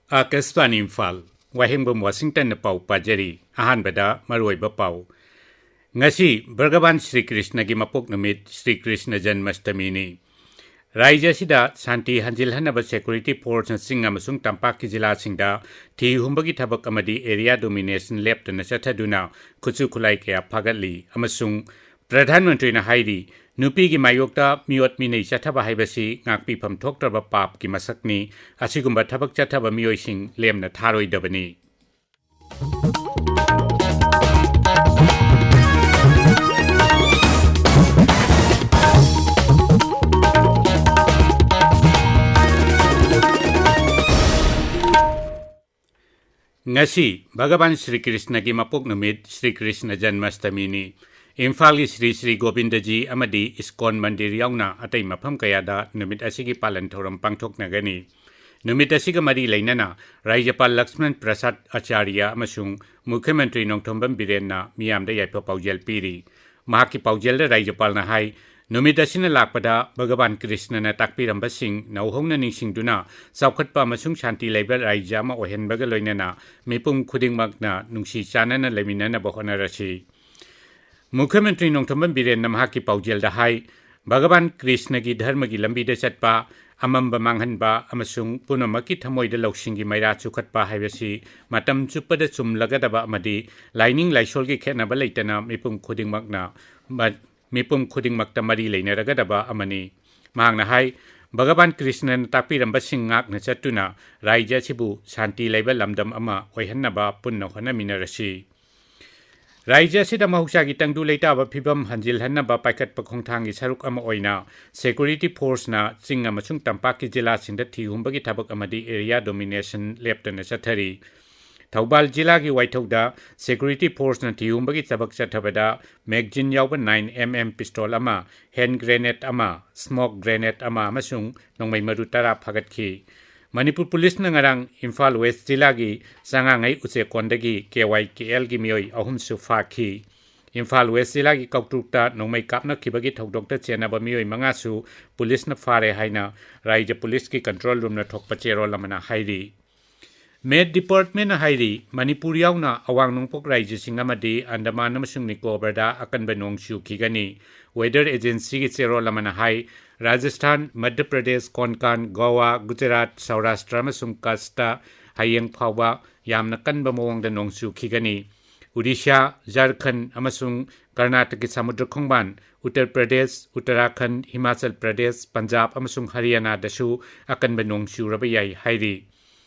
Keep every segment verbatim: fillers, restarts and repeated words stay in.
ꯑꯥꯀꯥꯁꯕꯥꯅꯤ ꯏꯝꯐꯥꯜ, ꯋꯥꯍꯦꯡꯕꯝ ꯋꯥꯁꯤꯡꯇꯟꯅ ꯄꯥꯎ ꯄꯥꯖꯔꯤ꯫ ꯑꯍꯥꯟꯕꯗ ꯃꯔꯨꯑꯣꯏꯕ ꯄꯥꯎ꯫ ꯉꯁꯤ ꯚꯒꯕꯥꯟ ꯁ꯭ꯔꯤ ꯀ꯭ꯔꯤꯁꯅꯒꯤ ꯃꯄꯣꯛ ꯅꯨꯃꯤꯠ, ꯁ꯭ꯔꯤ ꯀ꯭ꯔꯤꯁꯅ ꯖꯟꯃꯁꯇꯃꯤꯅꯤ꯫ ꯔꯥꯖ꯭ꯌ ꯑꯁꯤꯗ ꯁꯥꯟꯇꯤ ꯍꯟꯖꯤꯜꯍꯟꯅꯕ security forceꯅ ꯆꯤꯡ ꯑꯃꯁꯨꯡ ꯇꯝꯄꯥꯛꯀꯤ ꯖꯤꯂꯥꯁꯤꯡꯗ ꯊꯤ ꯍꯨꯝꯕꯒꯤ ꯊꯕꯛ ꯑꯃꯗꯤ area domination ꯂꯦꯞꯇꯅ ꯆꯠꯊꯗꯨꯅ ꯈꯨꯠꯁꯨ ꯈꯨꯠꯂꯥꯏ ꯀꯌꯥ ꯐꯥꯒꯠꯂꯤ ꯑꯃꯁꯨꯡ ꯄ꯭ꯔꯙꯥꯟ ꯃꯟꯇ꯭ꯔꯤꯅ ꯍꯥꯏꯔꯤ, ꯅꯨꯄꯤꯒꯤ ꯃꯥꯌꯣꯛꯇ ꯃꯤꯑꯣꯠ ꯃꯤꯅꯩ ꯆꯠꯊꯕ ꯍꯥꯏꯕꯁꯤ ꯉꯥꯛꯄꯤꯐꯝ ꯊꯣꯛꯇ꯭ꯔꯕ ꯄꯥꯞꯀꯤ ꯃꯁꯛꯅꯤ꯫ ꯑꯁꯤꯒꯨꯝꯕ ꯊꯕꯛ ꯆꯠꯊꯕ ꯃꯤꯑꯣꯏꯁꯤꯡ ꯂꯦꯝꯅ ꯊꯥꯔꯣꯏꯗꯕꯅꯤ꯫ ꯉꯁꯤ ꯚꯒꯕꯥꯟ ꯁ꯭ꯔꯤ ꯀ꯭ꯔꯤꯁꯅꯒꯤ ꯃꯄꯣꯛ ꯅꯨꯃꯤꯠ, ꯁ꯭ꯔꯤ ꯀ꯭ꯔꯤꯁꯅ ꯖꯟꯃꯥꯁꯇꯃꯤꯅꯤ꯫ ꯏꯝꯐꯥꯜꯒꯤ ꯁ꯭ꯔꯤ ꯁ꯭ꯔꯤ ꯒꯣꯕꯤꯟꯗꯖꯤ ꯑꯃꯗꯤ ꯏꯁꯀꯣꯟ ꯃꯟꯗꯤꯔ ꯌꯥꯎꯅ ꯑꯇꯩ ꯃꯐꯝ ꯀꯌꯥꯗ ꯅꯨꯃꯤꯠ ꯑꯁꯤꯒꯤ ꯄꯥꯂꯟ ꯊꯧꯔꯝ ꯄꯥꯡꯊꯣꯛꯅꯒꯅꯤ꯫ ꯅꯨꯃꯤꯠ ꯑꯁꯤꯒ ꯃꯔꯤ ꯂꯩꯅꯅ ꯔꯥꯖ꯭ꯌꯄꯥꯜ ꯂꯛꯁꯃꯟ ꯄ꯭ꯔꯁꯥꯗ ꯑꯆꯥꯔꯌ ꯑꯃꯁꯨꯡ ꯃꯨꯈ꯭ꯌ ꯃꯟꯇ꯭ꯔꯤ ꯅꯣꯡꯊꯣꯝꯕꯝ ꯕꯤꯔꯦꯟꯅ ꯃꯤꯌꯥꯝꯗ ꯌꯥꯏꯐ ꯄꯥꯎꯖꯦꯜ ꯄꯤꯔꯤ꯫ ꯃꯍꯥꯛꯀꯤ ꯄꯥꯎꯖꯦꯜꯗ ꯔꯥꯖ꯭ꯌꯄꯥꯜꯅ ꯍꯥꯏ, ꯅꯨꯃꯤꯠ ꯑꯁꯤꯅ ꯂꯥꯛꯄꯗ ꯚꯒꯕꯥꯟ ꯀ꯭ꯔꯤꯁꯅꯅ ꯇꯥꯛꯄꯤꯔꯝꯕꯁꯤꯡ ꯅꯧꯍꯧꯅ ꯅꯤꯡꯁꯤꯡꯗꯨꯅ ꯆꯥꯎꯈꯠꯄ ꯑꯃꯁꯨꯡ ꯁꯥꯟꯇꯤ ꯂꯩꯕ ꯔꯥꯖ꯭ꯌ ꯑꯃ ꯑꯣꯏꯍꯟꯕꯒ ꯂꯣꯏꯅꯅ ꯃꯤꯄꯨꯝ ꯈꯨꯗꯤꯡꯃꯛꯅ ꯅꯨꯡꯁꯤ ꯆꯥꯟꯅꯅ ꯂꯩꯃꯤꯟꯅꯅꯕ ꯍꯣꯠꯅꯔꯁꯤ꯫ ꯃꯨꯈ꯭ꯌ ꯃꯟꯇ꯭ꯔꯤ ꯅꯣꯡꯊꯣꯝꯕꯝ ꯕꯤꯔꯦꯟꯅ ꯃꯍꯥꯛꯀꯤ ꯄꯥꯎꯖꯦꯜꯗ ꯍꯥꯏ, ꯚꯒꯕꯥꯟ ꯀ꯭ꯔꯤꯁꯅꯒꯤ ꯙꯔꯃꯒꯤ ꯂꯝꯕꯤꯗ ꯆꯠꯄ, ꯑꯃꯝꯕ ꯃꯥꯡꯍꯟꯕ ꯑꯃꯁꯨꯡ ꯄꯨꯝꯅꯃꯛꯀꯤ ꯊꯃꯣꯏꯗ ꯂꯧꯁꯤꯡꯒꯤ ꯃꯩꯔꯥ ꯆꯨꯈꯠꯄ ꯍꯥꯏꯕꯁꯤ ꯃꯇꯝ ꯆꯨꯞꯄꯗ ꯆꯨꯝꯂꯒꯗꯕ ꯑꯃꯗꯤ ꯂꯥꯏꯅꯤꯡ ꯂꯥꯏꯁꯣꯜꯒꯤ ꯈꯦꯠꯅꯕ ꯂꯩꯇꯅ ꯃꯤꯄꯨꯝ ꯈꯨꯗꯤꯡꯃꯛꯅ ꯃ-, ꯃꯤꯄꯨꯝ ꯈꯨꯗꯤꯡꯃꯛꯇ ꯃꯔꯤ ꯂꯩꯅꯔꯒꯗꯕ ꯑꯃꯅꯤ꯫ ꯃꯍꯥꯛꯅ ꯍꯥꯏ, ꯚꯒꯕꯥꯟ ꯀ꯭ꯔꯤꯁꯅꯅ ꯇꯥꯛꯄꯤꯔꯝꯕꯁꯤꯡ ꯉꯥꯛꯅ ꯆꯠꯇꯨꯅ ꯔꯥꯖ꯭ꯌ ꯑꯁꯤꯕꯨ ꯁꯥꯟꯇꯤ ꯂꯩꯕ ꯂꯝꯗꯝ ꯑꯃ ꯑꯣꯏꯍꯟꯅꯕ ꯄꯨꯟꯅ ꯍꯣꯠꯅꯃꯤꯟꯅꯔꯁꯤ꯫ ꯔꯥꯖ꯭ꯌ ꯑꯁꯤꯗ ꯃꯍꯧꯁꯥꯒꯤ ꯇꯪꯗꯨ ꯂꯩꯇꯥꯕ ꯐꯤꯚꯝ ꯍꯟꯖꯤꯜꯍꯟꯅꯕ ꯄꯥꯏꯈꯠꯄ ꯈꯣꯡꯊꯥꯡꯒꯤ ꯁꯔꯨꯛ ꯑꯃ ꯑꯣꯏꯅ security forceꯅ ꯆꯤꯡ ꯑꯃꯁꯨꯡ ꯇꯝꯄꯥꯛꯀꯤ ꯖꯤꯂꯥꯁꯤꯡꯗ ꯊꯤ ꯍꯨꯝꯕꯒꯤ ꯊꯕꯛ ꯑꯃꯗꯤ area domination ꯂꯦꯞꯇꯅ ꯆꯠꯊꯔꯤ꯫ ꯊꯧꯕꯥꯜ ꯖꯤꯂꯥꯒꯤ ꯋꯥꯏꯊꯧꯗ security forceꯅ ꯊꯤ ꯍꯨꯝꯕꯒꯤ ꯊꯕꯛ ꯆꯠꯊꯕꯗ magazine ꯌꯥꯎꯕ nine M M pistol ꯑꯃ, hand grenade ꯑꯃ, smoke grenade ꯑꯃ ꯑꯃꯁꯨꯡ ꯅꯣꯡꯃꯩ ꯃꯔꯨ ꯇꯔꯥ ꯐꯥꯒꯠꯈꯤ꯫ ꯃꯅꯤꯄꯨꯔ ꯄꯨꯂꯤꯁꯅ ꯉꯔꯥꯡ ꯏꯝꯐꯥꯜ ꯋꯦꯁ ꯖꯤꯂꯥꯒꯤ ꯆꯉꯥꯉꯩ ꯎꯆꯦꯛꯀꯣꯟꯗꯒꯤ K Y K Lꯒꯤ ꯃꯤꯑꯣꯏ ꯑꯍꯨꯝꯁꯨ ꯐꯥꯈꯤ꯫ ꯏꯝꯐꯥꯜ ꯋꯦꯁ ꯖꯤꯂꯥꯒꯤ ꯀꯧꯇ꯭ꯔꯨꯛꯇ ꯅꯣꯡꯃꯩ ꯀꯥꯞꯅꯈꯤꯕꯒꯤ ꯊꯧꯗꯣꯛꯇ ꯆꯦꯟꯅꯕ ꯃꯤꯑꯣꯏ ꯃꯉꯥꯁꯨ ꯄꯨꯂꯤꯁꯅ ꯐꯥꯔꯦ ꯍꯥꯏꯅ ꯔꯥꯖ꯭ꯌ ꯄꯨꯂꯤꯁꯀꯤ control roomꯅ ꯊꯣꯛꯄ ꯆꯦꯔꯣꯜ ꯑꯃꯅ ꯍꯥꯏꯔꯤ꯫ Met Departmentꯅ ꯍꯥꯏꯔꯤ, ꯃꯅꯤꯄꯨꯔ ꯌꯥꯎꯅ ꯑꯋꯥꯡ ꯅꯣꯡꯄꯣꯛ ꯔꯥꯖ꯭ꯌꯁꯤꯡ ꯑꯃꯗꯤ ꯑꯟꯗꯃꯥꯟ ꯑꯃꯁꯨꯡ ꯅꯤꯀꯣꯕꯔꯗ ꯑꯀꯟꯕ ꯅꯣꯡ ꯆꯨꯈꯤꯒꯅꯤ꯫ Weather Agencyꯒꯤ ꯆꯦꯔꯣꯜ ꯑꯃꯅ ꯍꯥꯏ, ꯔꯥꯖꯁꯊꯥꯟ, ꯃꯙ꯭ꯌ ꯄ꯭ꯔꯗꯦꯁ, ꯀꯣꯟꯀꯥꯟ, ꯒꯣꯋꯥ, ꯒꯨꯖꯔꯥꯠ, ꯁꯧꯔꯥꯁꯇ꯭ꯔ ꯑꯃꯁꯨꯡ ꯀꯆꯇ ꯍꯌꯦꯡ ꯐꯥꯎꯕ ꯌꯥꯝꯅ ꯀꯟꯕ ꯃꯑꯣꯡꯗ ꯅꯣꯡ ꯆꯨꯈꯤꯒꯅꯤ꯫ ꯑꯣꯗꯤꯁꯥ, ꯖꯥꯔꯈꯟ ꯑꯃꯁꯨꯡ ꯀꯔꯅꯥꯇꯀꯒꯤ ꯁꯃꯨꯗ꯭ꯔ ꯈꯣꯡꯕꯥꯟ, ꯎꯠꯇꯔ ꯄ꯭ꯔꯗꯦꯁ, ꯎꯠꯇꯔꯥꯈꯟ, ꯍꯤꯃꯥꯆꯜ ꯄ꯭ꯔꯗꯦꯁ, ꯄꯟꯖꯥꯕ ꯑꯃꯁꯨꯡ ꯍꯔꯤꯌꯥꯅꯥꯗꯁꯨ ꯑꯀꯟꯕ ꯅꯣꯡ ꯆꯨꯔꯕ ꯌꯥꯏ ꯍꯥꯏꯔꯤ꯫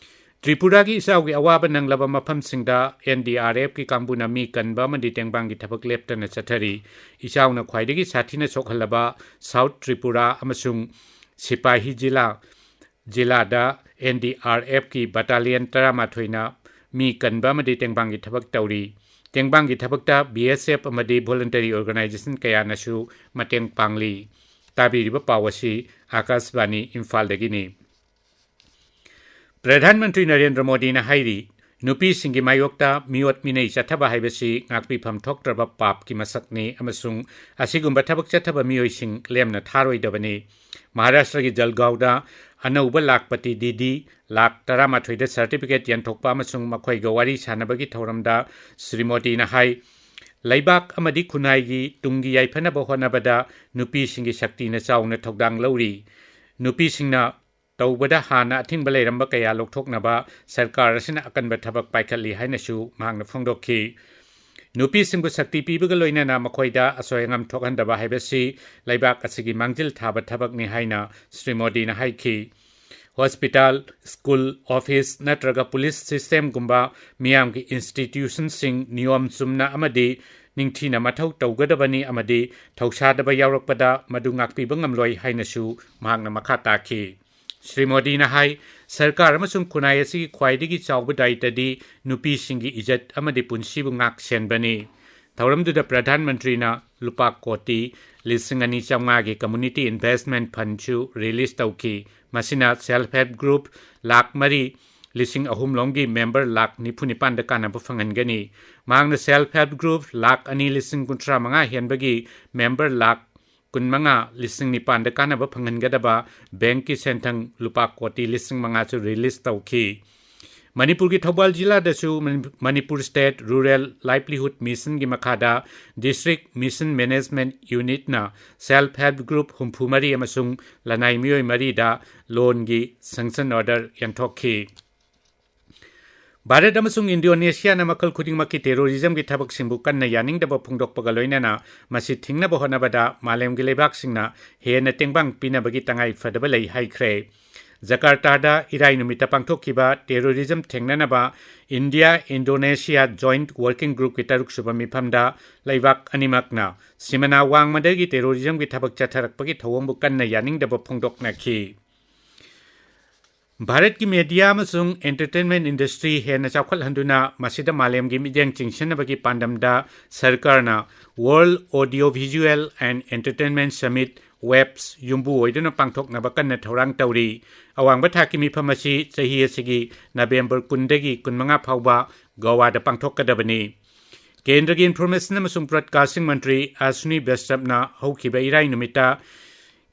ꯇ꯭ꯔꯤꯄꯨꯔꯥꯒꯤ ꯏꯆꯥꯎꯒꯤ ꯑꯋꯥꯕ ꯅꯪꯂꯕ ꯃꯐꯝꯁꯤꯡꯗ NDRFꯀꯤ ꯀꯥꯡꯕꯨꯅ ꯃꯤ ꯀꯟꯕ ꯑꯃꯗꯤ ꯇꯦꯡꯕꯥꯡꯒꯤ ꯊꯕꯛ ꯂꯦꯞꯇꯅ ꯆꯠꯊꯔꯤ꯫ ꯏꯆꯥꯎꯅ ꯈ꯭ꯋꯥꯏꯗꯒꯤ ꯁꯥꯊꯤꯅ ꯁꯣꯛꯍꯜꯂꯕ ꯁꯥꯎꯠ ꯇ꯭ꯔꯤꯄꯨꯔꯥ ꯑꯃꯁꯨꯡ ꯁꯤꯄꯥꯍꯤ ꯖꯤꯂꯥ, ꯖꯤꯂꯥꯗ NDRFꯀꯤ ꯕꯠꯇꯥꯂꯤꯌꯟ ꯇꯔꯥꯃꯥꯊꯣꯏꯅ ꯃꯤ ꯀꯟꯕ ꯑꯃꯗꯤ ꯇꯦꯡꯕꯥꯡꯒꯤ ꯊꯕꯛ ꯇꯧꯔꯤ꯫ ꯇꯦꯡꯕꯥꯡꯒꯤ ꯊꯕꯛꯇ BSF ꯑꯃꯗꯤ voluntary organization ꯀꯌꯥꯅꯁꯨ ꯃꯇꯦꯡ ꯄꯥꯡꯂꯤ꯫ ꯇꯥꯕꯤꯔꯤꯕ ꯄꯥꯎ ꯑꯁꯤ ꯑꯥꯀꯥꯁꯕꯥꯅꯤ ꯏꯝꯐꯥꯜꯗꯒꯤꯅꯤ꯫ ꯄ꯭ꯔꯙꯥꯟ ꯃꯟꯇ꯭ꯔꯤ ꯅꯔꯦꯟꯗ꯭ꯔ ꯃꯣꯗꯤꯅ ꯍꯥꯏꯔꯤ, ꯅꯨꯄꯤꯁꯤꯡꯒꯤ ꯃꯥꯌꯣꯛꯇ ꯃꯤꯑꯣꯠ ꯃꯤꯅꯩ ꯆꯠꯊꯕ ꯍꯥꯏꯕꯁꯤ ꯉꯥꯛꯄꯤꯐꯝ ꯊꯣꯛꯇ꯭ꯔꯕ ꯄꯥꯞꯀꯤ ꯃꯁꯛꯅꯤ ꯑꯃꯁꯨꯡ ꯑꯁꯤꯒꯨꯝꯕ ꯊꯕꯛ ꯆꯠꯊꯕ ꯃꯤꯑꯣꯏꯁꯤꯡ ꯂꯦꯝꯅ ꯊꯥꯔꯣꯏꯗꯕꯅꯤ꯫ ꯃꯍꯥꯔꯥꯁꯇ꯭ꯔꯒꯤ ꯖꯜꯒꯥꯎꯗ ꯑꯅꯧꯕ ꯂꯥꯈꯄꯇꯤ ꯗꯤꯗꯤ ꯂꯥꯈ ꯇꯔꯥꯃꯥꯊꯣꯏꯗ certificate ꯌꯦꯟꯊꯣꯛꯄ ꯑꯃꯁꯨꯡ ꯃꯈꯣꯏꯒ ꯋꯥꯔꯤ ꯁꯥꯟꯅꯕꯒꯤ ꯊꯧꯔꯝꯗ ꯁ꯭ꯔꯤ ꯃꯣꯗꯤꯅ ꯍꯥꯏ, ꯂꯩꯕꯥꯛ ꯑꯃꯗꯤ ꯈꯨꯟꯅꯥꯏꯒꯤ ꯇꯨꯡꯒꯤ ꯌꯥꯏꯐꯅꯕ ꯍꯣꯠꯅꯕꯗ ꯅꯨꯄꯤꯁꯤꯡꯒꯤ ꯁꯛꯇꯤꯅ ꯆꯥꯎꯅ ꯊꯧꯗꯥꯡ ꯂꯧꯔꯤ꯫ ꯅꯨꯄꯤꯁꯤꯡꯅ ꯇꯧꯕꯗ ꯍꯥꯟꯅ ꯑꯊꯤꯡꯕ ꯂꯩꯔꯝꯕ ꯀꯌꯥ ꯂꯧꯊꯣꯛꯅꯕ ꯁꯔꯀꯥꯔ ꯑꯁꯤꯅ ꯑꯀꯟꯕ ꯊꯕꯛ ꯄꯥꯏꯈꯠꯂꯤ ꯍꯥꯏꯅꯁꯨ ꯃꯍꯥꯛꯅ ꯐꯣꯡꯗꯣꯛꯈꯤ꯫ ꯅꯨꯄꯤꯁꯤꯡꯕꯨ ꯁꯛꯇꯤ ꯄꯤꯕꯒ ꯂꯣꯏꯅꯅ ꯃꯈꯣꯏꯗ ꯑꯁꯣꯏ ꯑꯉꯥꯝ ꯊꯣꯛꯍꯟꯗꯕ ꯍꯥꯏꯕꯁꯤ ꯂꯩꯕꯥꯛ ꯑꯁꯤꯒꯤ ꯃꯥꯡꯖꯤꯜ ꯊꯥꯕ ꯊꯕꯛꯅꯤ ꯍꯥꯏꯅ ꯁ꯭ꯔꯤ ꯃꯣꯗꯤꯅ ꯍꯥꯏꯈꯤ꯫ ꯍꯣꯁꯄꯤꯇꯥꯜ, ꯁ꯭ꯀꯨꯜ, ꯑꯣꯐꯤꯁ ꯅꯠꯇ꯭ꯔꯒ ꯄꯨꯂꯤꯁ systemꯒꯨꯝꯕ ꯃꯤꯌꯥꯝꯒꯤ institutionꯁꯤꯡ ꯅꯤꯌꯣꯝ ꯆꯨꯝꯅ ꯑꯃꯗꯤ ꯅꯤꯡꯊꯤꯅ ꯃꯊꯧ ꯇꯧꯒꯗꯕꯅꯤ ꯑꯃꯗꯤ ꯊꯧꯁꯥꯗꯕ ꯌꯥꯎꯔꯛꯄꯗ ꯃꯗꯨ ꯉꯥꯛꯄꯤꯕ ꯉꯝꯂꯣꯏ ꯍꯥꯏꯅꯁꯨ ꯃꯍꯥꯛꯅ ꯃꯈꯥ ꯇꯥꯈꯤ꯫ ꯁ꯭ꯔꯤ ꯃꯣꯗꯤꯅ ꯍꯥꯏ, ꯁꯔꯀꯥꯔ ꯑꯃꯁꯨꯡ ꯈꯨꯟꯅꯥꯏ ꯑꯁꯤꯒꯤ ꯈ꯭ꯋꯥꯏꯗꯒꯤ ꯆꯥꯎꯕ ꯗꯥꯌꯤꯇ꯭ꯕꯗꯤ ꯅꯨꯄꯤꯁꯤꯡꯒꯤ ꯏꯖꯠ ꯑꯃꯗꯤ ꯄꯨꯟꯁꯤꯕꯨ ꯉꯥꯛ ꯁꯦꯟꯕꯅꯤ꯫ ꯊꯧꯔꯝꯗꯨꯗ ꯄ꯭ꯔꯙꯥꯟ ꯃꯟꯇ꯭ꯔꯤꯅ ꯂꯨꯄꯥ ꯀꯣꯇꯤ ꯂꯤꯁꯤꯡ ꯑꯅꯤ ꯆꯥꯝꯃꯉꯥꯒꯤ community investment fundꯁꯨ release ꯇꯧꯈꯤ꯫ ꯃꯁꯤꯅ self help group ꯂꯥꯈ ꯃꯔꯤ ꯂꯤꯁꯤꯡ ꯑꯍꯨꯝ ꯂꯣꯝꯒꯤ member ꯂꯥꯈ ꯅꯤꯐꯨ ꯅꯤꯄꯥꯟꯗ ꯀꯥꯟꯅꯕ ꯐꯪꯍꯟꯒꯅꯤ꯫ ꯃꯍꯥꯛꯅ self help group ꯂꯥꯈ ꯑꯅꯤ ꯂꯤꯁꯤꯡ ꯀꯨꯟꯊ꯭ꯔꯥ ꯃꯉꯥ ꯍꯦꯟꯕꯒꯤ member ꯂꯥꯈ ꯀꯨꯟꯃꯉꯥ ꯂꯤꯁꯤꯡ ꯅꯤꯄꯥꯟꯗ ꯀꯥꯟꯅꯕ ꯐꯪꯍꯟꯒꯗꯕ bankꯀꯤ ꯁꯦꯟꯊꯪ ꯂꯨꯄꯥ ꯀꯣꯇꯤ ꯂꯤꯁꯤꯡ ꯃꯉꯥꯁꯨ release ꯇꯧꯈꯤ꯫ ꯃꯅꯤꯄꯨꯔꯒꯤ ꯊꯧꯕꯥꯜ ꯖꯤꯂꯥꯗꯁꯨ ꯃꯅꯤ-, ꯃꯅꯤꯄꯨꯔ ꯁ꯭ꯇꯦꯠ ꯔꯨꯔꯦꯜ ꯂꯥꯏꯚꯂꯤꯍꯨꯗ ꯃꯤꯁꯟꯒꯤ ꯃꯈꯥꯗ ꯗꯤꯁꯇ꯭ꯔꯤꯛ ꯃꯤꯁꯟ ꯃꯦꯅꯦꯖꯃꯦꯟꯠ ꯌꯨꯅꯤꯠꯅ ꯁꯦꯜꯐ ꯍꯦꯜꯞ ꯒ꯭ꯔꯨꯞ ꯍꯨꯝꯐꯨ ꯃꯔꯤ ꯑꯃꯁꯨꯡ ꯂꯅꯥꯏ ꯃꯤꯑꯣꯏ ꯃꯔꯤꯗ ꯂꯣꯟꯒꯤ ꯁꯦꯡꯁꯟ ꯑꯣꯔꯗꯔ ꯌꯦꯟꯊꯣꯛꯈꯤ꯫ ꯚꯥꯔꯠ ꯑꯃꯁꯨꯡ ꯏꯟꯗꯣꯅꯦꯁꯤꯌꯥꯅ ꯃꯈꯜ ꯈꯨꯗꯤꯡꯃꯛꯀꯤ ꯇꯦꯔꯣꯔꯤꯖꯝꯒꯤ ꯊꯕꯛꯁꯤꯡꯕꯨ ꯀꯟꯅ ꯌꯥꯅꯤꯡꯗꯕ ꯐꯣꯡꯗꯣꯛꯄꯒ ꯂꯣꯏꯅꯅ ꯃꯁꯤ ꯊꯤꯡꯅꯕ ꯍꯣꯠꯅꯕꯗ ꯃꯥꯂꯦꯝꯒꯤ ꯂꯩꯕꯥꯛꯁꯤꯡꯅ ꯍꯦꯟꯅ ꯇꯦꯡꯕꯥꯡ ꯄꯤꯅꯕꯒꯤ ꯇꯉꯥꯏ ꯐꯗꯕ ꯂꯩ ꯍꯥꯏꯈ꯭ꯔꯦ꯫ ꯖꯀꯥꯔꯇꯥꯗ ꯏꯔꯥꯏ ꯅꯨꯃꯤꯠꯇ ꯄꯥꯡꯊꯣꯛꯈꯤꯕ ꯇꯦꯔꯣꯔꯤꯖꯝ ꯊꯦꯡꯅꯅꯕ ꯏꯟꯗꯤꯌꯥ ꯏꯟꯗꯣꯅꯦꯁꯤꯌꯥ ꯖꯣꯏꯟꯠ ꯋꯥꯔꯀꯤꯡ ꯒ꯭ꯔꯨꯞꯀꯤ ꯇꯔꯨꯛꯁꯨꯕ ꯃꯤꯐꯝꯗ ꯂꯩꯕꯥꯛ ꯑꯅꯤꯃꯛꯅ ꯁꯤꯃꯅꯥ ꯋꯥꯡꯃꯗꯒꯤ ꯇꯦꯔꯣꯔꯤꯖꯝꯒꯤ ꯊꯕꯛ ꯆꯠꯊꯔꯛꯄꯒꯤ ꯊꯧꯑꯣꯡꯕꯨ ꯀꯟꯅ ꯌꯥꯅꯤꯡꯗꯕ ꯐꯣꯡꯗꯣꯛꯅꯈꯤ꯫ ꯚꯥꯔꯠꯀꯤ ꯃꯦꯗꯤꯌꯥ ꯑꯃꯁꯨꯡ ꯑꯦꯟꯇꯔꯇꯦꯟꯃꯦꯟꯠ ꯏꯟꯗꯁꯇ꯭ꯔꯤ ꯍꯦꯟꯅ ꯆꯥꯎꯈꯠꯍꯟꯗꯨꯅ ꯃꯁꯤꯗ ꯃꯥꯂꯦꯝꯒꯤ ꯃꯤꯠꯌꯦꯡ ꯆꯤꯡꯁꯤꯟꯅꯕꯒꯤ ꯄꯥꯟꯗꯝꯗ ꯁꯔꯀꯥꯔꯅ World Audio Visual and Entertainment Summit, ꯋꯦꯞꯁ, ꯌꯨꯝꯕꯨ ꯑꯣꯏꯗꯨꯅ ꯄꯥꯡꯊꯣꯛꯅꯕ ꯀꯟꯅ ꯊꯧꯔꯥꯡ ꯇꯧꯔꯤ꯫ ꯑꯋꯥꯡꯕ ꯊꯥꯛꯀꯤ ꯃꯤꯐꯝ ꯑꯁꯤ ꯆꯍꯤ ꯑꯁꯤꯒꯤ ꯅꯕꯦꯝꯕꯔ ꯀꯨꯟꯗꯒꯤ ꯀꯨꯟꯃꯉꯥ ꯐꯥꯎꯕ ꯒꯣꯋꯥꯗ ꯄꯥꯡꯊꯣꯛꯀꯗꯕꯅꯤ꯫ ꯀꯦꯟꯗ꯭ꯔꯒꯤ ꯏꯟꯐꯣꯔꯃꯦꯁꯟ ꯑꯃꯁꯨꯡ ꯕ꯭ꯔꯣꯗꯀꯥꯁꯇꯤꯡ ꯃꯟꯇ꯭ꯔꯤ ꯑꯁ꯭ꯋꯤꯅꯤ ꯕꯦꯁ꯭ꯇꯞꯅ ꯍꯧꯈꯤꯕ ꯏꯔꯥꯏ ꯅꯨꯃꯤꯠꯇ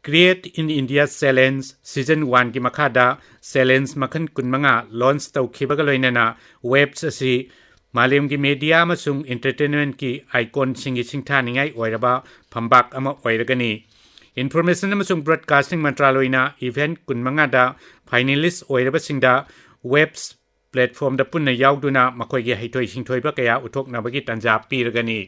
Create in India Challenge Season Oneꯒꯤ ꯃꯈꯥꯗ ꯆꯦꯂꯦꯟꯖ ꯃꯈꯜ ꯀꯨꯟꯃꯉꯥ ꯂꯣꯟꯆ ꯇꯧꯈꯤꯕꯒ ꯂꯣꯏꯅꯅ ꯋꯦꯞꯁ ꯑꯁꯤ ꯃꯥꯂꯦꯝꯒꯤ ꯃꯦꯗꯤꯌꯥ ꯑꯃꯁꯨꯡ ꯑꯦꯟꯇꯔꯇꯦꯟꯃꯦꯟꯠꯀꯤ ꯑꯥꯏꯀꯣꯟꯁꯤꯡꯒꯤ ꯁꯤꯡꯊꯥꯅꯤꯡꯉꯥꯏ ꯑꯣꯏꯔꯕ ꯐꯝꯕꯥꯛ ꯑꯃ ꯑꯣꯏꯔꯒꯅꯤ꯫ ꯏꯟꯐꯣꯔꯃꯦꯁꯟ ꯑꯃꯁꯨꯡ ꯕ꯭ꯔꯣꯗꯀꯥꯁꯇꯤꯡ ꯃꯟꯇ꯭ꯔꯥꯂꯣꯏꯅ ꯏꯚꯦꯟꯠ ꯀꯨꯟꯃꯉꯥꯗ ꯐꯥꯏꯅꯦꯂꯤꯁ꯭ꯠ ꯑꯣꯏꯔꯕꯁꯤꯡꯗ ꯋꯦꯞꯁ ꯄ꯭ꯂꯦꯠꯐꯣꯔꯝꯗ ꯄꯨꯟꯅ ꯌꯥꯎꯗꯨꯅ ꯃꯈꯣꯏꯒꯤ ꯍꯩꯊꯣꯏ ꯁꯤꯡꯊꯣꯏꯕ ꯀꯌꯥ ꯎꯠꯊꯣꯛꯅꯕꯒꯤ ꯇꯥꯟꯖꯥ ꯄꯤꯔꯒꯅꯤ꯫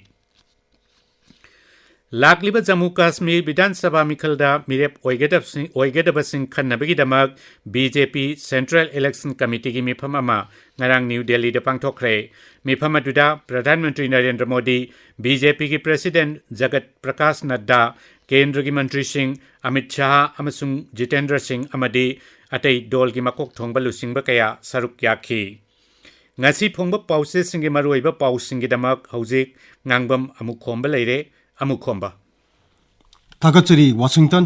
ꯂꯥꯛꯂꯤꯕ ꯖꯝꯃꯨ ꯀꯥꯁꯃꯤꯔ ꯕꯤꯙꯥꯟ ꯁꯚꯥ ꯃꯤꯈꯜꯗ ꯃꯤꯔꯦꯞ ꯑꯣꯏꯒꯗꯕꯁꯤꯡ, ꯑꯣꯏꯒꯗꯕꯁꯤꯡ ꯈꯟꯅꯕꯒꯤꯗꯃꯛ ꯕꯤ ꯖꯦ ꯄꯤ ꯁꯦꯟꯇ꯭ꯔꯦꯜ ꯏꯂꯦꯛꯁꯟ ꯀꯃꯤꯇꯤꯒꯤ ꯃꯤꯐꯝ ꯑꯃ ꯉꯔꯥꯡ ꯅ꯭ꯌꯨ ꯗꯦꯜꯂꯤꯗ ꯄꯥꯡꯊꯣꯛꯈ꯭ꯔꯦ꯫ ꯃꯤꯐꯝ ꯑꯗꯨꯗ ꯄ꯭ꯔꯙꯥꯟ ꯃꯟꯇ꯭ꯔꯤ ꯅꯔꯦꯟꯗ꯭ꯔ ꯃꯣꯗꯤ, ꯕꯤ ꯖꯦ ꯄꯤꯒꯤ ꯄ꯭ꯔꯦꯁꯤꯗꯦꯟꯠ ꯖꯒꯠ ꯄ꯭ꯔꯀꯥꯁ ꯅꯗ꯭ꯗꯥ, ꯀꯦꯟꯗ꯭ꯔꯒꯤ ꯃꯟꯇ꯭ꯔꯤꯁꯤꯡ ꯑꯃꯤꯠ ꯁꯥꯍ ꯑꯃꯁꯨꯡ ꯖꯤꯇꯦꯟꯗ꯭ꯔ ꯁꯤꯡ ꯑꯃꯗꯤ ꯑꯇꯩ ꯗꯣꯜꯒꯤ ꯃꯀꯣꯛ ꯊꯣꯡꯕ ꯂꯨꯆꯤꯡꯕ ꯀꯌꯥ ꯁꯔꯨꯛ ꯌꯥꯈꯤ꯫ ꯉꯁꯤ ꯐꯣꯡꯕ ꯄꯥꯎꯆꯦꯁꯤꯡꯒꯤ ꯃꯔꯨꯑꯣꯏꯕ ꯄꯥꯎꯁꯤꯡꯒꯤꯗꯃꯛ ꯍꯧꯖꯤꯛ ꯉꯥꯡꯕꯝ ꯑꯃꯨꯈꯣꯝꯕ ꯂꯩꯔꯦ꯫ ꯑꯃꯨꯈꯣꯝꯕ꯫ ꯊꯥꯒꯠꯆꯔꯤ, ꯋꯥꯁꯤꯡꯇꯟ꯫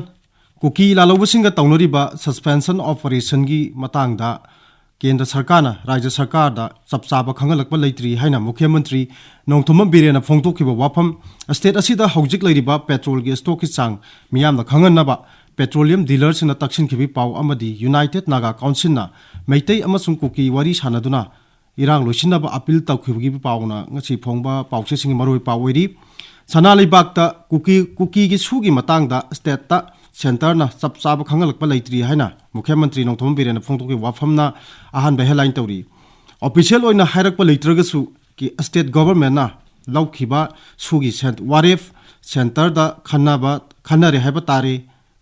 ꯀꯨꯀꯤ ꯂꯥꯜꯍꯧꯕꯁꯤꯡꯒ ꯇꯧꯅꯔꯤꯕ suspension operationꯒꯤ ꯃꯇꯥꯡꯗ ꯀꯦꯟꯗ꯭ꯔ ꯁꯔꯀꯥꯔꯅ ꯔꯥꯖ꯭ꯌ ꯁꯔꯀꯥꯔꯗ ꯆꯞ ꯆꯥꯕ ꯈꯪꯍꯜꯂꯛꯄ ꯂꯩꯇ꯭ꯔꯤ ꯍꯥꯏꯅ ꯃꯨꯈ꯭ꯌ ꯃꯟꯇ꯭ꯔꯤ ꯅꯣꯡꯊꯣꯝꯕꯝ ꯕꯤꯔꯦꯟꯅ ꯐꯣꯡꯗꯣꯛꯈꯤꯕ ꯋꯥꯐꯝ꯫ ꯁ꯭ꯇꯦꯠ ꯑꯁꯤꯗ ꯍꯧꯖꯤꯛ ꯂꯩꯔꯤꯕ ꯄꯦꯇ꯭ꯔꯣꯜꯒꯤ ꯁ꯭ꯇꯣꯛꯀꯤ ꯆꯥꯡ ꯃꯤꯌꯥꯝꯗ ꯈꯪꯍꯟꯅꯕ ꯄꯦꯇ꯭ꯔꯣꯂꯤꯌꯝ ꯗꯤꯂꯔꯁꯤꯡꯅ ꯇꯛꯁꯤꯟꯈꯤꯕꯒꯤ ꯄꯥꯎ ꯑꯃꯗꯤ ꯌꯨꯅꯥꯏꯇꯦꯗ ꯅꯥꯒꯥ ꯀꯥꯎꯟꯁꯤꯜꯅ ꯃꯩꯇꯩ ꯑꯃꯁꯨꯡ ꯀꯨꯀꯤ ꯋꯥꯔꯤ ꯁꯥꯟꯅꯗꯨꯅ ꯏꯔꯥꯡ ꯂꯣꯏꯁꯤꯟꯅꯕ ꯑꯄꯤꯜ ꯇꯧꯈꯤꯕꯒꯤ ꯄꯥꯎꯅ ꯉꯁꯤ ꯐꯣꯡꯕ ꯄꯥꯎꯆꯦꯁꯤꯡꯒꯤ ꯃꯔꯨꯑꯣꯏꯕ ꯄꯥꯎ ꯑꯣꯏꯔꯤ꯫ ꯁꯅꯥ ꯂꯩꯕꯥꯛꯇ ꯀꯨꯀꯤ, ꯀꯨꯀꯤꯒꯤ ꯁꯨꯒꯤ ꯃꯇꯥꯡꯗ ꯁ꯭ꯇꯦꯠꯇ ꯁꯦꯟꯇꯔꯅ ꯆꯞ ꯆꯥꯕ ꯈꯪꯍꯜꯂꯛꯄ ꯂꯩꯇ꯭ꯔꯤ ꯍꯥꯏꯅ ꯃꯨꯈ꯭ꯌ ꯃꯟꯇ꯭ꯔꯤ ꯅꯣꯡꯊꯣꯝꯕꯝ ꯕꯤꯔꯦꯟꯅ ꯐꯣꯡꯗꯣꯛꯈꯤꯕ ꯋꯥꯐꯝꯅ ꯑꯍꯥꯟꯕ ꯍꯦꯗꯂꯥꯏꯟ ꯇꯧꯔꯤ꯫ ꯑꯣꯐꯤꯁꯤꯌꯦꯜ ꯑꯣꯏꯅ ꯍꯥꯏꯔꯛꯄ ꯂꯩꯇ꯭ꯔꯒꯁꯨ ꯀꯤ ꯁ꯭ꯇꯦꯠ ꯒꯣꯚꯔꯟꯃꯦꯟꯠꯅ ꯂꯧꯈꯤꯕ ꯁꯨꯒꯤ ꯁꯦꯟ-, ꯋꯥꯔꯦꯞ ꯁꯦꯟꯇꯔꯗ ꯈꯟꯅꯕ, ꯈꯟꯅꯔꯦ ꯍꯥꯏꯕ ꯇꯥꯔꯦ꯫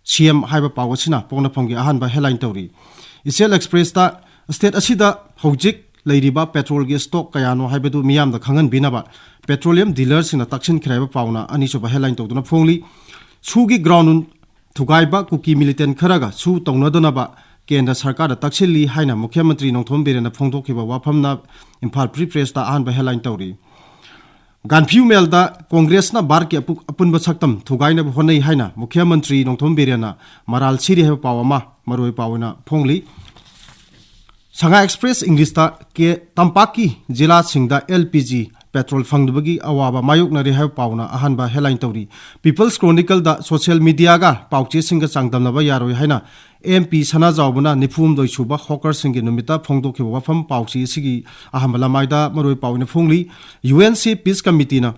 ꯁꯤ ꯑꯦꯝ ꯍꯥꯏꯕ ꯄꯥꯎ ꯑꯁꯤꯅ ꯄꯣꯛꯅꯐꯝꯒꯤ ꯑꯍꯥꯟꯕ ꯍꯦꯗꯂꯥꯏꯟ ꯇꯧꯔꯤ꯫ ꯏꯆꯦꯜ ꯑꯦꯛꯁꯄ꯭ꯔꯦꯁꯇ ꯁ꯭ꯇꯦꯠ ꯑꯁꯤꯗ ꯍꯧꯖꯤꯛ ꯂꯩꯔꯤꯕ ꯄꯦꯇ꯭ꯔꯣꯜꯒꯤ ꯁ꯭ꯇꯣꯛ ꯀꯌꯥꯅꯣ ꯍꯥꯏꯕꯗꯨ ꯃꯤꯌꯥꯝꯗ ꯈꯪꯍꯟꯕꯤꯅꯕ ꯄꯦꯇ꯭ꯔꯣꯂꯤꯌꯝ ꯗꯤꯂꯔꯁꯤꯡꯅ ꯇꯛꯁꯤꯟꯈ꯭ꯔꯦ ꯍꯥꯏꯕ ꯄꯥꯎꯅ ꯑꯅꯤꯁꯨꯕ ꯍꯦꯗꯂꯥꯏꯟ ꯇꯧꯗꯨꯅ ꯐꯣꯡꯂꯤ꯫ ꯁꯨꯒꯤ ꯒ꯭ꯔꯥꯎꯟ ꯊꯨꯒꯥꯏꯕ ꯀꯨꯀꯤ ꯃꯤꯂꯤꯇꯦꯟ ꯈꯔꯒ ꯁꯨ ꯇꯧꯅꯗꯅꯕ ꯀꯦꯟꯗ꯭ꯔ ꯁꯔꯀꯥꯔꯗ ꯇꯛꯁꯤꯜꯂꯤ ꯍꯥꯏꯅ ꯃꯨꯈ꯭ꯌ ꯃꯟꯇ꯭ꯔꯤ ꯅꯣꯡꯊꯣꯝꯕꯝ ꯕꯤꯔꯦꯟꯅ ꯐꯣꯡꯗꯣꯛꯈꯤꯕ ꯋꯥꯐꯝꯅ ꯏꯝꯐꯥꯜ ꯐ꯭ꯔꯤ ꯄ꯭ꯔꯦꯁꯇ ꯑꯍꯥꯟꯕ ꯍꯦꯗꯂꯥꯏꯟ ꯇꯧꯔꯤ꯫ ꯒꯥꯟꯐꯤꯌꯨ ꯃꯦꯜꯗ ꯀꯣꯡꯒ꯭ꯔꯦꯁꯅ ꯚꯥꯔꯠꯀꯤ ꯑꯄꯨ-, ꯑꯄꯨꯟꯕ ꯁꯛꯇꯝ ꯊꯨꯒꯥꯏꯅꯕ ꯍꯣꯠꯅꯩ ꯍꯥꯏꯅ ꯃꯨꯈ꯭ꯌ ꯃꯟꯇ꯭ꯔꯤ ꯅꯣꯡꯊꯣꯝꯕꯝ ꯕꯤꯔꯦꯟꯅ ꯃꯔꯥꯜ ꯁꯤꯔꯤ ꯍꯥꯏꯕ ꯄꯥꯎ ꯑꯃ ꯃꯔꯨꯑꯣꯏꯕ ꯄꯥꯎ ꯑꯣꯏꯅ ꯐꯣꯡꯂꯤ꯫ ꯁꯉꯥꯏ ꯑꯦꯛꯁꯄ꯭ꯔꯦꯁ ꯏꯪꯂꯤꯁꯇ ꯀꯦ-, ꯇꯝꯄꯥꯛꯀꯤ ꯖꯤꯂꯥꯁꯤꯡꯗ ꯑꯦꯜ ꯄꯤ ꯖꯤ ꯄꯦꯇ꯭ꯔꯣꯜ ꯐꯪꯗꯕꯒꯤ ꯑꯋꯥꯕ ꯃꯥꯌꯣꯛꯅꯔꯤ ꯍꯥꯏꯕ ꯄꯥꯎꯅ ꯑꯍꯥꯟꯕ ꯍꯦꯗꯂꯥꯏꯟ ꯇꯧꯔꯤ꯫ ꯄꯤꯄꯜꯁ ꯀ꯭ꯔꯣꯅꯤꯀꯜꯗ ꯁꯣꯁꯤꯌꯦꯜ ꯃꯤꯗꯤꯌꯥꯒ ꯄꯥꯎꯆꯦꯁꯤꯡꯒ ꯆꯥꯡꯗꯝꯅꯕ ꯌꯥꯔꯣꯏ ꯍꯥꯏꯅ ꯑꯦꯝ ꯄꯤ ꯁꯅꯥꯖꯥꯎꯕꯅ ꯅꯤꯐꯨꯍꯨꯝꯗꯣꯏ ꯁꯨꯕ ꯍꯣꯀꯔꯁꯤꯡꯒꯤ ꯅꯨꯃꯤꯠꯇ ꯐꯣꯡꯗꯣꯛꯈꯤꯕ ꯋꯥꯐꯝ ꯄꯥꯎꯆꯦ ꯑꯁꯤꯒꯤ ꯑꯍꯥꯟꯕ ꯂꯃꯥꯏꯗ ꯃꯔꯨꯑꯣꯏꯕ ꯄꯥꯎ ꯑꯣꯏꯅ ꯐꯣꯡꯂꯤ꯫ ꯌꯨ ꯑꯦꯟ ꯁꯤ ꯄꯤꯁ ꯀꯃꯤꯇꯤꯅ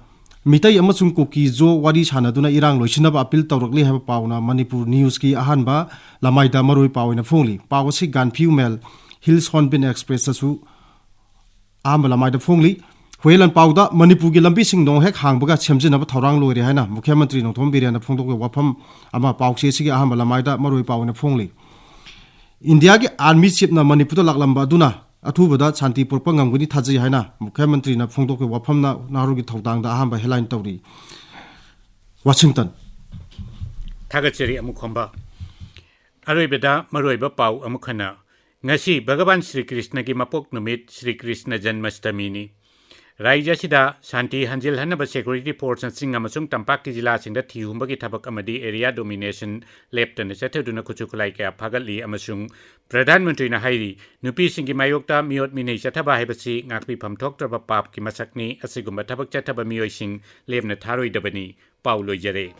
ꯃꯤꯇꯩ ꯑꯃꯁꯨꯡ ꯀꯨꯀꯤ ꯖꯣ ꯋꯥꯔꯤ ꯁꯥꯟꯅꯗꯨꯅ ꯏꯔꯥꯡ ꯂꯣꯏꯁꯤꯟꯅꯕ ꯑꯄꯤꯜ ꯇꯧꯔꯛꯂꯤ ꯍꯥꯏꯕ ꯄꯥꯎꯅ ꯃꯅꯤꯄꯨꯔ ꯅ꯭ꯌꯨꯁꯀꯤ ꯑꯍꯥꯟꯕ ꯂꯃꯥꯏꯗ ꯃꯔꯨꯑꯣꯏꯕ ꯄꯥꯎ ꯑꯣꯏꯅ ꯐꯣꯡꯂꯤ꯫ ꯄꯥꯎ ꯑꯁꯤ ꯒꯥꯟꯐꯤꯌꯨ ꯃꯦꯜ, ꯍꯤꯜꯁ ꯍꯣꯔꯟꯕꯤꯜ ꯑꯦꯛꯁꯄ꯭ꯔꯦꯁꯇꯁꯨ ꯑꯍꯥꯟꯕ ꯂꯃꯥꯏꯗ ꯐꯣꯡꯂꯤ꯫ ꯍꯨꯌꯦꯟ ꯂꯥꯟꯄꯥꯎꯗ ꯃꯅꯤꯄꯨꯔꯒꯤ ꯂꯝꯕꯤꯁꯤꯡ ꯅꯣꯡ ꯍꯦꯛ ꯍꯥꯡꯕꯒ ꯁꯦꯝꯖꯤꯟꯅꯕ ꯊꯧꯔꯥꯡ ꯂꯣꯏꯔꯦ ꯍꯥꯏꯅ ꯃꯨꯈ꯭ꯌ ꯃꯟꯇ꯭ꯔꯤ ꯅꯣꯡꯊꯣꯝꯕꯝ ꯕꯤꯔꯦꯟꯅ ꯐꯣꯡꯗꯣꯛꯄ ꯋꯥꯐꯝ ꯑꯃ ꯄꯥꯎꯆꯦ ꯑꯁꯤꯒꯤ ꯑꯍꯥꯟꯕ ꯂꯃꯥꯏꯗ ꯃꯔꯨꯑꯣꯏꯕ ꯄꯥꯎ ꯑꯣꯏꯅ ꯐꯣꯡꯂꯤ꯫ ꯏꯟꯗꯤꯌꯥꯒꯤ ꯑꯥꯔꯃꯤ ꯆꯤꯐꯅ ꯃꯅꯤꯄꯨꯔꯗ ꯂꯥꯛꯂꯝꯕ ꯑꯗꯨꯅ ꯑꯊꯨꯕꯗ ꯁꯥꯟꯇꯤ ꯄꯨꯔꯛꯄ ꯉꯝꯒꯅꯤ ꯊꯥꯖꯩ ꯍꯥꯏꯅ ꯃꯨꯈ꯭ꯌ ꯃꯟꯇ꯭ꯔꯤꯅ ꯐꯣꯡꯗꯣꯛꯄ ꯋꯥꯐꯝꯅ ꯅꯍꯥꯔꯣꯜꯒꯤ ꯊꯧꯗꯥꯡꯗ ꯑꯍꯥꯟꯕ ꯍꯦꯗꯂꯥꯏꯟ ꯇꯧꯔꯤ꯫ ꯋꯥꯁꯤꯡꯇꯟ꯫ ꯊꯥꯒꯠꯆꯔꯤ ꯑꯃꯨꯛ ꯈꯣꯝꯕ꯫ ꯑꯔꯣꯏꯕꯗ ꯃꯔꯨꯑꯣꯏꯕ ꯄꯥꯎ ꯑꯃꯨꯛ ꯍꯟꯅ꯫ ꯉꯁꯤ ꯚꯒꯋꯥꯟ ꯁ꯭ꯔꯤ ꯀ꯭ꯔꯤꯁꯅꯒꯤ ꯃꯄꯣꯛ ꯅꯨꯃꯤꯠ, ꯁ꯭ꯔꯤ ꯀ꯭ꯔꯤꯁꯅ ꯖꯟꯃꯁꯇꯃꯤꯅꯤ꯫ ꯔꯥꯖ꯭ꯌ ꯑꯁꯤꯗ ꯁꯥꯟꯇꯤ ꯍꯟꯖꯤꯜꯍꯟꯅꯕ ꯁꯦꯀ꯭ꯌꯨꯔꯤꯇꯤ ꯐꯣꯔꯁꯅ ꯆꯤꯡ ꯑꯃꯁꯨꯡ ꯇꯝꯄꯥꯛꯀꯤ ꯖꯤꯂꯥꯁꯤꯡꯗ ꯊꯤꯍꯨꯝꯕꯒꯤ ꯊꯕꯛ ꯑꯃꯗꯤ ꯑꯦꯔꯤꯌꯥ ꯗꯣꯃꯤꯅꯦꯁꯟ ꯂꯦꯞꯇꯅ ꯆꯠꯊꯗꯨꯅ ꯈꯨꯠꯁꯨ ꯈꯨꯠꯂꯥꯏ ꯀꯌꯥ ꯐꯥꯒꯠꯂꯤ ꯑꯃꯁꯨꯡ ꯄ꯭ꯔꯙꯥꯟ ꯃꯟꯇ꯭ꯔꯤꯅ ꯍꯥꯏꯔꯤ, ꯅꯨꯄꯤꯁꯤꯡꯒꯤ ꯃꯥꯌꯣꯛꯇ ꯃꯤꯑꯣꯠ ꯃꯤꯅꯩ ꯆꯠꯊꯕ ꯍꯥꯏꯕꯁꯤ ꯉꯥꯛꯄꯤꯐꯝ ꯊꯣꯛꯇ꯭ꯔꯕ ꯄꯥꯞꯀꯤ ꯃꯁꯛꯅꯤ꯫ ꯑꯁꯤꯒꯨꯝꯕ ꯊꯕꯛ ꯆꯠꯊꯕ ꯃꯤꯑꯣꯏꯁꯤꯡ ꯂꯦꯝꯅ ꯊꯥꯔꯣꯏꯗꯕꯅꯤ꯫ ꯄꯥꯎ ꯂꯣꯏꯖꯔꯦ꯫